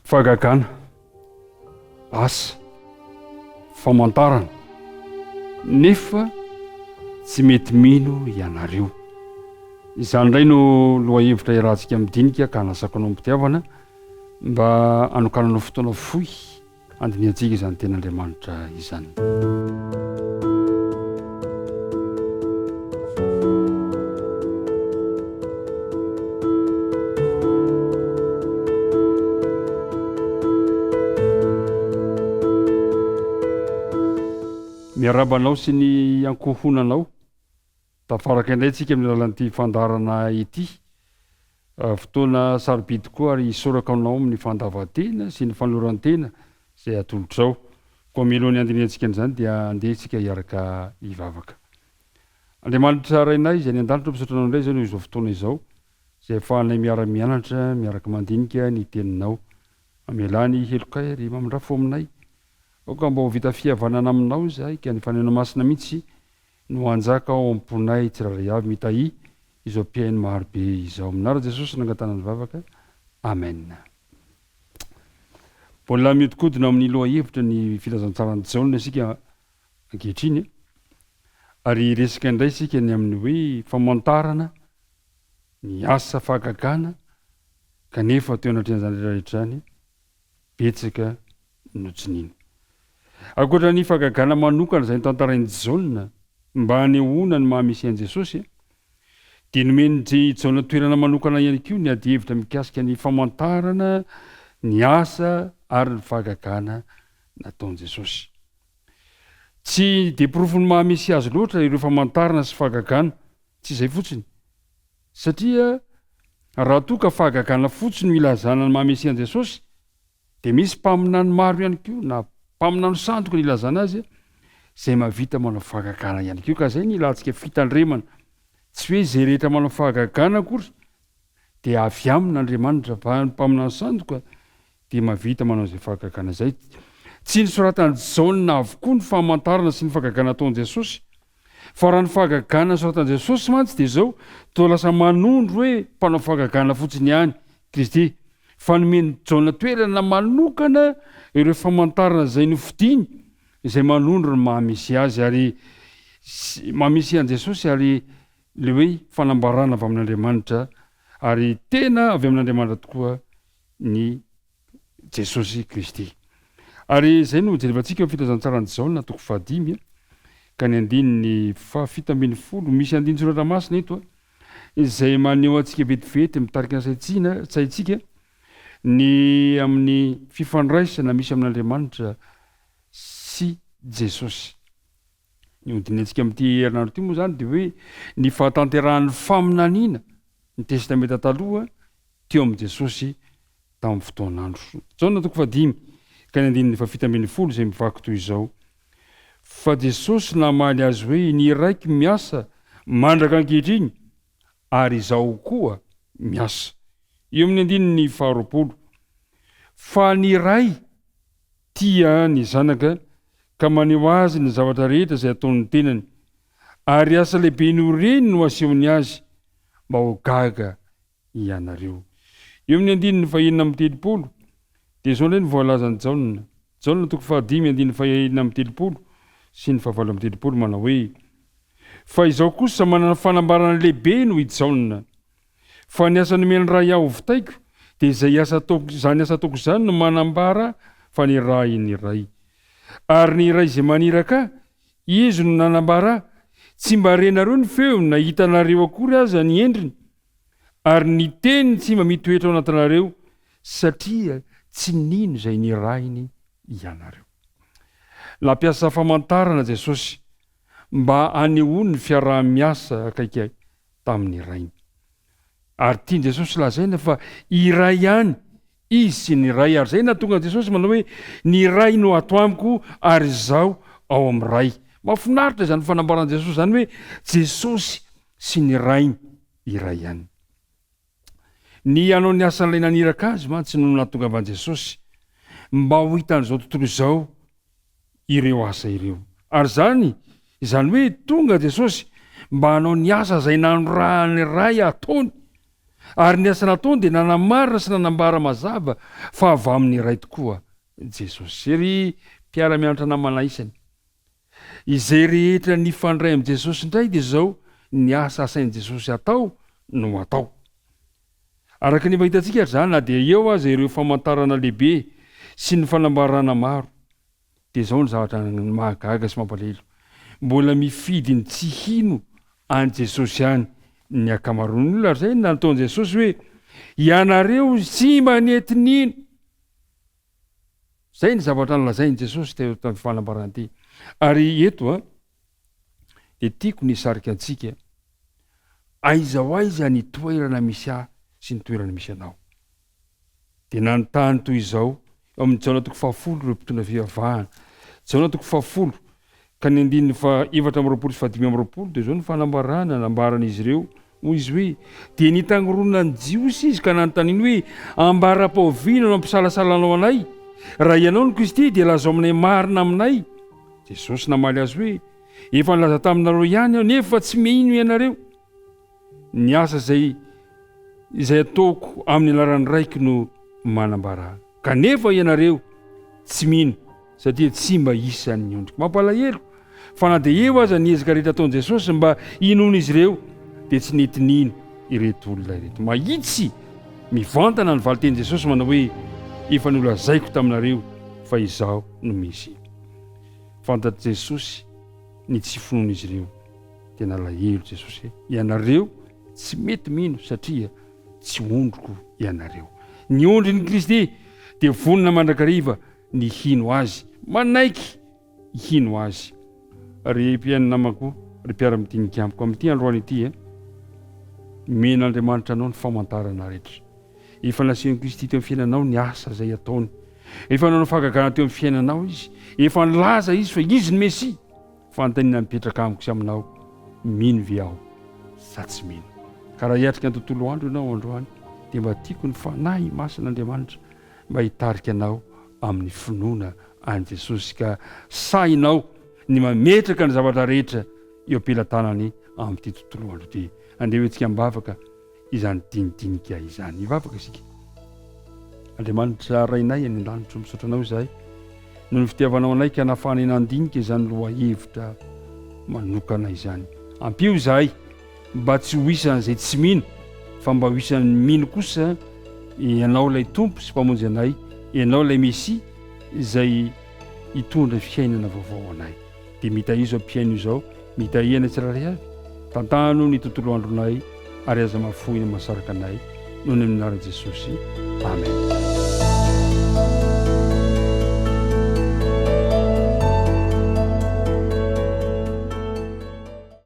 Fahagagana, asa, famantarana, nefa tsy mety mino ianareo. Izany indray no lohahevitra iarahantsika midinika ka hanasako anao am-pitiavana mba hanokananao fotoana fohy Handinihantsika izany tenin'Andriamanitra izany. Miarahaba anao sy ny ankohonanao. Tafaraka indray isika amin'ny alalan'ity fandaharana ity. Fotoana sarobidy koa ary isaorako anao amin'ny fandavan-tena sy ny fanoloran-tena izay atolotrao. Koa mialoha ny handinihantsika an'izany dia andeha isika hiaraka hivavaka. Andriamanitra Rainay izay any an-danitra ô, misaotra anao indray izao noho izao fotoana izao izay ahafahanay miara-mianatra, miaraka mandinika ny Teninao. Mamelà ny helokay ary mamindrà fo aminay. Aoka mba ho vita fihavanana aminao izahay ka ny Fanahinao Masina mihitsy No hanjaka ao am-ponay tsirairay avy mitahia izao mpihaino maro be izao. Amin'ny anaran'i Jesosy nangatahana ny vavaka. Amen. Mbola mihodinkodina amin'ny lohahevitra ny filazantsaran'i Jaona isika ankehitriny ary hiresaka indray isika ny amin'ny hoe famantarana ny asa fahagagana kanefa teo anatrehan'izany rehetra rehetra izany betsaka no tsy nino. Ankoatra ny fahagagana manokana izay notantarain'i Jaona mba hanehoana ny maha Mesia an'i Jesosy, dia nomen'i Jaona toerana manokana ihany koa ny adihevitra mikasika ny famantarana ny asa ary ny fahagagana nataon'i Jesosy. Tsy dia porofon'ny maha Mesia azy loatra ireo famantarana sy fahagagana, tsy izay fotsiny, satria raha toa ka fahagagana fotsiny no ilazana ny maha Mesia an'i Jesosy, Dia misy mpaminany maro ihany koa na mpaminany sandoka no ilazana azy izay mahavita manao fahagagana ihany koa ka izay ny ilantsika fitandremana. Tsy hoe izay rehetra manao fahagagana akory dia avy aminy Andriamanitra fa ny mpaminany sandoka dia mahavita manao izay fahagagana izay. Tsy nosoratan'i Jaona avokoa ny famantarana sy ny fahagagana ataon'i Jesosy Fa raha ny fahagagana nosoratan'i Jesosy mantsy dia izao, toa lasa manondro hoe mpanao fahagagana fotsiny ihany Kristy, fa nomen'i Jaona toerana manokana ireo famantarana izay nofidiny, izay manondro ny maha Mesia azy ary maha Mesia an'i Jesosy ary ilay hoe fanambarana avy amin'Andriamanitra ary tena avy amin'Andriamanitra tokoa ny Jesosy Kristy. Ary izay no jerevantsika eo amin'ny Filazantsaran'i Jaona toko fahadimy ka ny andininy fahafito ambinifolo. Misy andinin-tsoratra masina eto izay maneho antsika vetivety, mitarika ny saintsina, saintsika ny amin'ny fifandraisana misy amin'Andriamanitra sy Jesosy. Ny hodinihantsika amin'ity herinandro ity moa izany dia hoe ny fahatanterahan'ny faminaniana ny Testamenta Taloha teo amin'i Jesosy tamin'ny fotoan'andro. Jaona toko fahadimy ka ny andininy fahafito ambinifolo izay mivaky toy izao, Fa Jesosy namaly azy hoe, Ny Raiko miasa mandraka ankehitriny, ary Izaho koa miasa. Eo amin'ny andininy faharoapolo, Fa ny Ray tia ny Zanaka ka maneho azy ny zavatra rehetra izay ataon'ny tenany, ary asa lehibe noho ireny no asehony azy, mba ho gaga ianareo. Eo amin'ny andininy fahenina amby telopolo, dia izao indray no voalazan'i Jaona, Jaona toko fahadimy andininy fahenina amby telopolo sy ny fahavalo amby telopolo, manao hoe, Fa izaho kosa manana fanambarana lehibe noho i Jaona, Fa ny asa nomen'ny Ray ahy hovitaiko, dia izay asa ataoko, izany asa ataoko izany no manambara fa nirahin'ny Ray. Ary ny Ray izay maniraka ahy, Izy no nanambara ahy. Tsy mba renareo ny feony na hitanareo akory aza ny endriny, ary ny teniny tsy mba mitoetra ao anatinareo, satria tsy nino izay nirahiny ianareo. Nampiasa famantarana Jesosy mba hanehoany ny fiaraha-miasa akaiky tamin'ny Rainy. Ary tian'i Jesosy lazaina fa iray ihany Izy sy ny Ray, ary izay nahatonga an'i Jesosy manao hoe, Ny Ray no ato amiko ary Izaho ao amin'ny Ray. Mahafinaritra izany fanambaran'i Jesosy izany hoe Jesosy sy ny Rainy iray ihany. Ny hanao ny asan'ilay naniraka azy mantsy no nahatongavan'i Jesosy mba ho hitan'izao tontolo izao ireo asa ireo. Ary izany, izany hoe tonga Jesosy mba hanao ny asa izay nanorahan'ny Ray hataony. Ary ny asa nataony dia nanamarina sy nanambara mazava fa avy amin'ny Ray tokoa Jesosy. Ry mpiara-mianatra namana isany, izay rehetra nifandray amin'i Jesosy indray dia izao ny asa asain'i Jesosy atao no atao. Araka ny efa hitantsika ary izany na dia eo aza ireo famantarana lehibe sy ny fanambarana maro dia izao ny zavatra mahagaga sy mampalahelo, mbola mifidy ny tsy hino an'i Jesosy ihany ny ankamaroan'ny olona ary izay no nataon'i Jesosy hoe ianareo tsy mba nety nino. Izay ny zavatra nolazain'i Jesosy teo tamin'ny fanambarana ity. Ary eto a dia tiako ny hisarika antsika aiza ho aiza ny toerana misy ahy sy ny toerana misy anao. Dia nanontany toy izao eo amin'ny Jaona toko fahafolo ireo mpitondra fivavahana. Jaona toko fahafolo ka ny andininy faha 24 sy faha 25 dia izao ny fanambarana nambaran'izy ireo, hoy izy hoe, Dia nitangorona ny Jiosy izy ka nanontaniany hoe, Ambara-pahoviana no hampisalasalanao anay? Raha ianao no Kristy dia lazao aminay marina aminay. Jesosy namaly azy hoe, Efa nilaza taminareo ihany aho, nefa tsy mino ianareo. Ny asa izay izay ataoko amin'ny anaran'ny Raiko no manambara ahy. Kanefa ianareo tsy mino, satria tsy mba isan'ny ondriko. Mampalahelo fa na dia eo aza ny ezaka rehetra ataon'i Jesosy mba hinoan'izy ireo, dia tsy nety nino ireto olona ireto. Mahitsy mivantana ny valin-tenin'i Jesosy manao hoe, Efa nolazaiko taminareo fa Izaho no Mesia. Fantatr'i Jesosy ny tsy finoan'izy ireo. Dia nalahelo Jesosy hoe, Ianareo tsy mety mino satria tsy ondriko ianareo. Ny ondrin'i Kristy dia vonona mandrakariva ny hino Azy, manaiky hino Azy. Ry mpihaino namako, ry mpiara-midinika amiko amin'ity androany ity, eh, omen'Andriamanitra anao ny famantarana rehetra. Efa nasehon'i Kristy teo amin'ny fiainanao ny asa izay ataony. Efa nanao fahagagana teo amin'ny fiainanao Izy. Efa nilaza Izy fa Izy no Mesia. Fanontaniana mipetraka amiko sy aminao, mino ve aho sa tsy mino? Ka raha hiatrika ny tontolo andro ianao androany dia mba tiako ny Fanahy Masin'Andriamanitra mba hitarika anao amin'ny finoana an'i Jesosy ka sahinao ny mametraka ny zavatra rehetra eo am-pelatanany amin'ity tontolo andro ity. Andeha ho entsika am-bavaka. izany dinidinika izany. Hivavaka isika. Andriamanitra Rainay any an-danitra, misaotra Anao izahay noho ny fitiavanao anay ka nahafahanay nandinika izany lohahevitra manokana izany. Ampio izahay mba tsy ho isan'izay tsy mino fa mba ho isan'ny mino kosa Ianao ilay Tompo sy Mpamonjy anay, Ianao ilay Mesia izay hitondra fiainana vaovao anay. Dia mitahia izao mpihaino izao, mitahia anay tsirairay avy, tantano ny tontolo andronay ary aza mahafoy ny mahasaraka anay noho ny amin'ny anaran'i Jesosy. Amen.